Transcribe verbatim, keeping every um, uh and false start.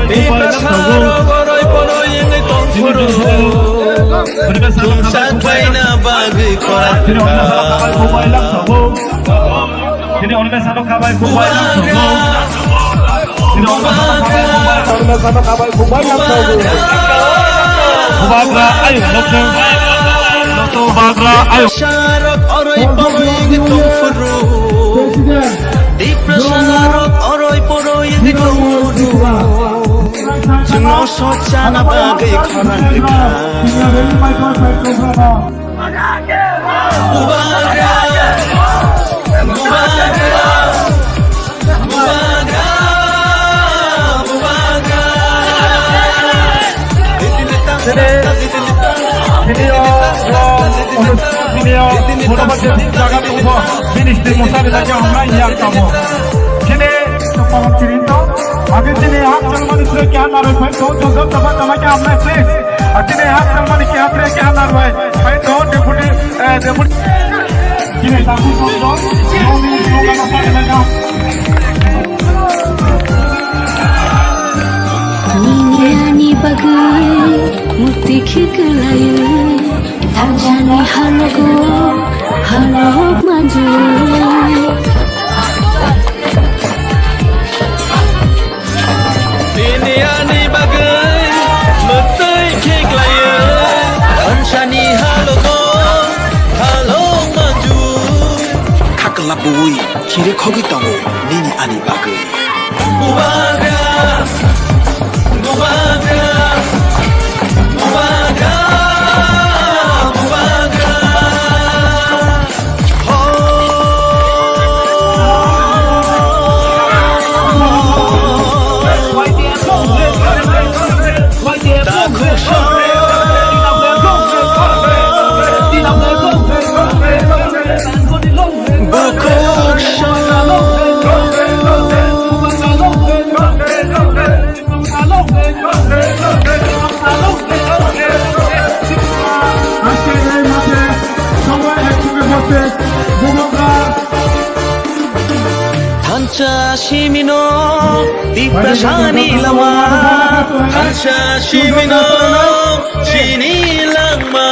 Tiprasarok oroi poroi wngwi tongphuru chwngsak baina bagwi khorang kha. Bubagra, bubagra, bubagra, ayung nukung. Bubagra, ayung. Sarok oroi poroi wngwi tongphuru. Tiprasarok oroi poroi wngwi tongphuru. Chwngno sochana bagwi khorang kha. Bubagra, bubagra, bubagra, bubagra. Tini, tini o, o, tini o, motamoti thik jaga tongkho, bini sri mosari lagi hamnai ya kamo. Tini, tongkho tini to, age tini hak chalmani sri kya naroi phai to, to, to, to, to, kya hamnai sri. Tini hak chalmani kya pre kya naroi phai to, deputy, eh, deputy. Tini taku to, to, nini ani bagwi murti khiklai thansani halogo halok manjui. Tini ani bagwi murti khiklai thansani halogo halok manjui. Khakla bui. Chiri khogwi tongo nini ani bagwi. Bubagra, bubagra, bubagra, bubagra. Ho. Takhuk song. Bukhuk song. Thansa simino, Tiprasani lama. Thansa simino, chini langma.